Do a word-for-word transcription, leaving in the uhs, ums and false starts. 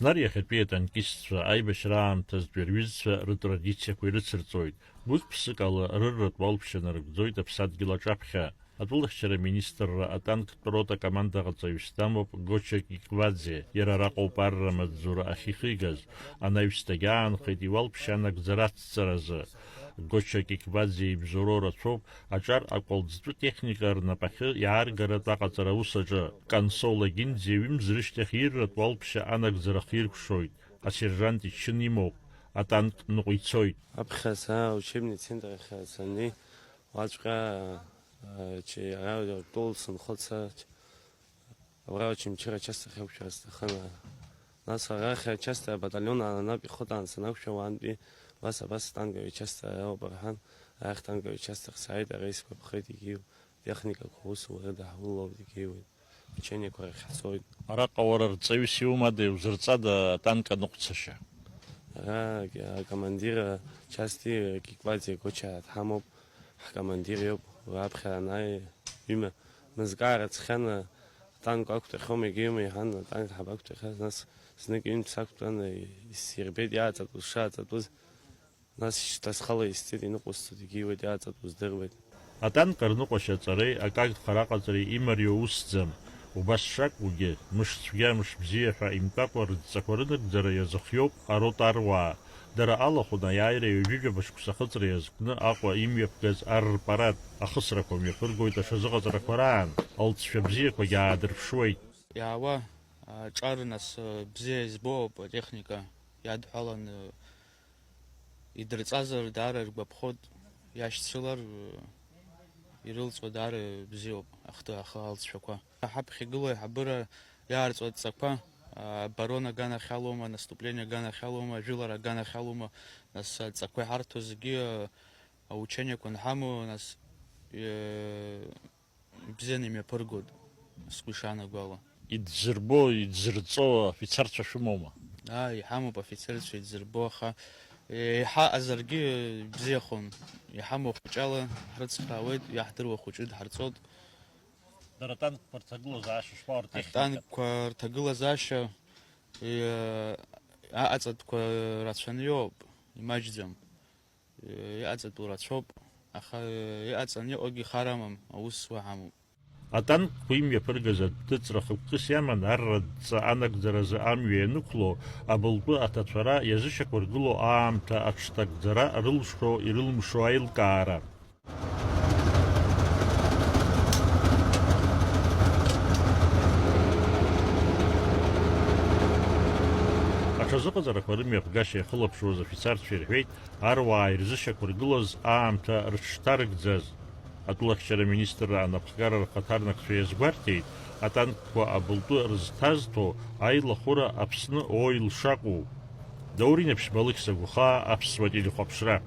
Нар иахьатәи атанкистцәа аибашьра аамҭазтәи рҩызцәа рытрадициақәа ирыцырҵоит, гәык-ԥсык ала рырратә уалԥшьа нарыгӡоит аԥсадгьыл аҿаԥхьа. Атәылахьчара министрра атанктә рота акомандаҟаҵаҩыс дамоуп Гоча Кикваӡе, иара араҟоуп арра амаҵзура ахьихигаз, анаҩс дагьаанхеит иуалԥшьа анагӡара ацҵаразы. Гоча Кикваӡе ибзоуроу рацәоуп аҿар акәалӡтәы техника рнапахьы иааргаратә аҟаҵара аус аҿы. Консол Агинӡе ҩымз рышьҭахь ирратә уалԥшьа анагӡара хиркәшоит, асержант ичын имоуп, атанк ныҟәицоит. Аԥхьа сара аучебный центр ахь саннеи, уаҵәҟьа, а, чи-, ара тәыло сынхоит сара, ч-, абра Очамчыра часть ахь ақәшәара сҭахын. Нас арахь часть абаталион аанап ихыҭаан санақәшәа, уантәи абас, абас танковый часть ара ауп рҳәан, арахь танковый часть ахь сааит, ара исгәаԥхеит, егьиу техникақәа усура даҳулоуп, егьиуеит. Учениақәа рахь ҳцоит. Араҟа уара рҵаҩыс иумада, иузырҵада атанк аныҟәцашьа? Ара акомандир части Кикваӡе Гоча дҳамоуп, ҳкомандир иоуп, уи аԥхьа анааи, ҩымҩа мызкы аарыцхьан, атанк ақәтәахьоума, егьиума иҳәан, атанк ҳабақәтәахьаз, нас знык ҩынтә сақәтәан, исирбеит иааҵатәыз шааҵатәыз. Нас шьҭа схала исҵеит, иныҟәысҵоит, егьиуеит, иааҵатәу здыруеит. Атанк арныҟәашьа аҵареи акагхара аҟаҵареи имариоу усӡам. Убас шакәугьы, мышцәгьа, мышбзиа ҳәа имтәакәа рыдҵақәа рынагӡара иазыхиоуп арота аруаа. Дара алахәын аиааира ҩажәижәаба шықәса ахыҵра иазкны Аҟәа имҩаԥгаз ар рпарад, ахысрақәа мҩаԥыргоит аҽазыҟаҵарақәа раан, алҵшәа бзиақәагьы аадырԥшуеит. Иаауа аҿар нас бзиа избо ауп атехника иадҳәаланы. Идырҵазар, даара иргәаԥхоит, иашьцылар, ирылҵуа даара бзиоуп ахҭы, ахы алҵшәақәа. Ҳаԥхьа игылоу аиҳабыра иаарҵуа адҵақәа, абарон аганахьалоума, наступление аганахьалоума, ажәылара аганахьалоума, нас адҵақәа иҳарҭо зегьы, аучениақәа анҳамоу, нас, э, ибзианы имҩаԥыргоит, сгәы ишаанагало. Идзырбо, идзырҵо афицарцәа шәымоума? Аа, иҳамоуп афицарцәа идзырбо, аха еиҳа аҟазаргьы бзиахон. Иҳамоу ахәыҷала ҳрыцхраауеит, иаҳдыруа хәыҷы дҳарҵоит. Дара атанкқәа рҭагылазаашьа шԥаҟоу, ртехника? Атанкқәа рҭагылазаашьа, э, аҟаҵатәқәа рацәаны иоуп, имаҷӡам. Иҟаҵатәу рацәоуп, аха иҟаҵаны иҟоугьы хар амам, аус уа ҳамоуп. Атанкқәа имҩаԥыргаз адәыҵра хықәкыс иаман арратә ҵа анагӡаразы амҩа ианықәло, абылтәы аҭацәара иазышьақәыргыло аамҭа аҽҭагӡара рылшо-ирылмшо аилкаара. Аҽазыҟаҵарақәа рымҩаԥгашьа иахылаԥшуаз афицарцәа ирҳәеит, аруаа ирзышьақәыргылаз аамҭа рыҽшҭарыгӡаз. Атәылахьчара министрра анапхгара рхаҭарнакцәа иазгәарҭеит, атанкқәа абылтәы рызҭазҭо аилахәыра Аԥсны оил шакәу. Даур Инаԥшьба, Алықьса Гәхаа, Аԥсуа телехәаԥшра.